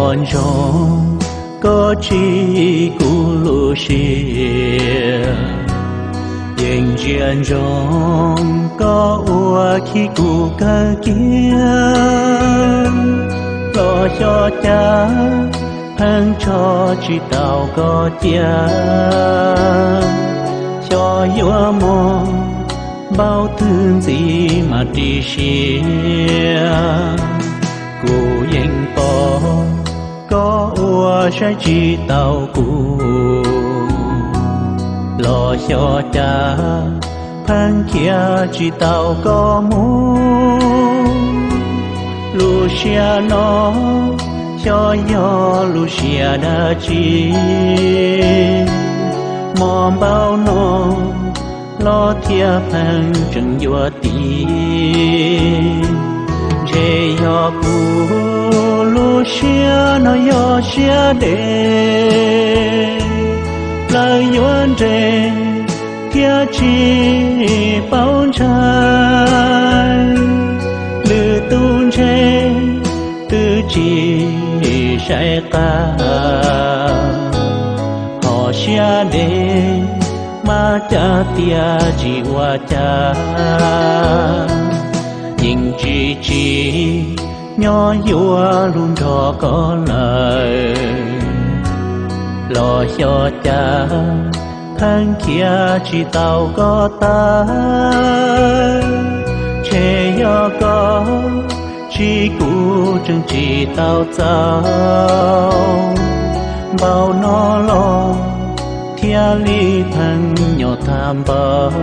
Ntsoov koj tsim kuv lub siab, yeej ntsia ntsoov koj ua khib kuv kawg kiag. Los xyov cas pheej tso tsis tau koj cia, xyov yuav mus npaum twg ntxiv mas ris siab. Kuv yeej pom koj ua saib tsis taus kuv, los xyov cas pheej khiav tsis tau koj mus. Lub siab no xyov yog lub siab dab tsi, mob npaum no los thiaj pheej tseem yuav tiv. Ntshe yog kuv lub siab no yog siab deb, lawv yuav nres thiab tsis paub ntshai. Lwm tus ntshe twb tsis saib qab, ho siab deb mas cas tias tsis ua cas, yeej tsis tsim nyog yuav luag nrog koj lawm. Los xyov cas pheej khiav tsis tau koj tawm, ntshe yog koj tsim kuv tseem tsis tau txaus. Npaum no los thiaj li pheej nyob tag npaum.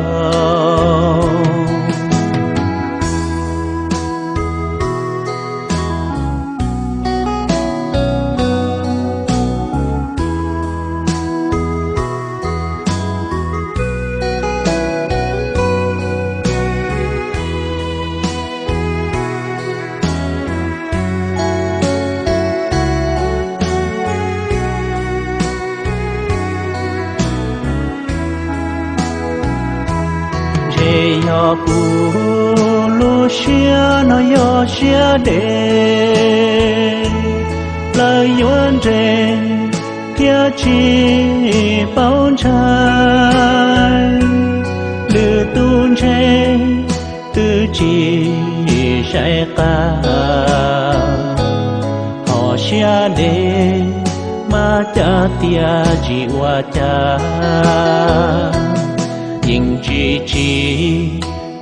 Ntshe yog kuv lub siab no yog siab deb, lawv yuav nres thiab tsis paub ntshai. Lwm tus ntshe twb tsis saib qab, ho siab deb mas cas tias tsis ua cas, yeej tsis tsim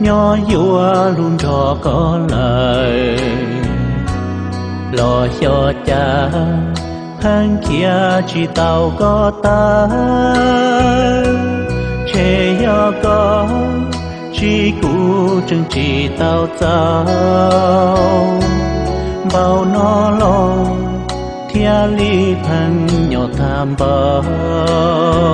nyog yuav luag nrog koj lawm. Los xyov cas pheej khiav tsis tau koj tawm, ntshe yog koj tsim kuv tseem tsis tau txaus. Npaum no los thiaj li pheej nyob tag npaum.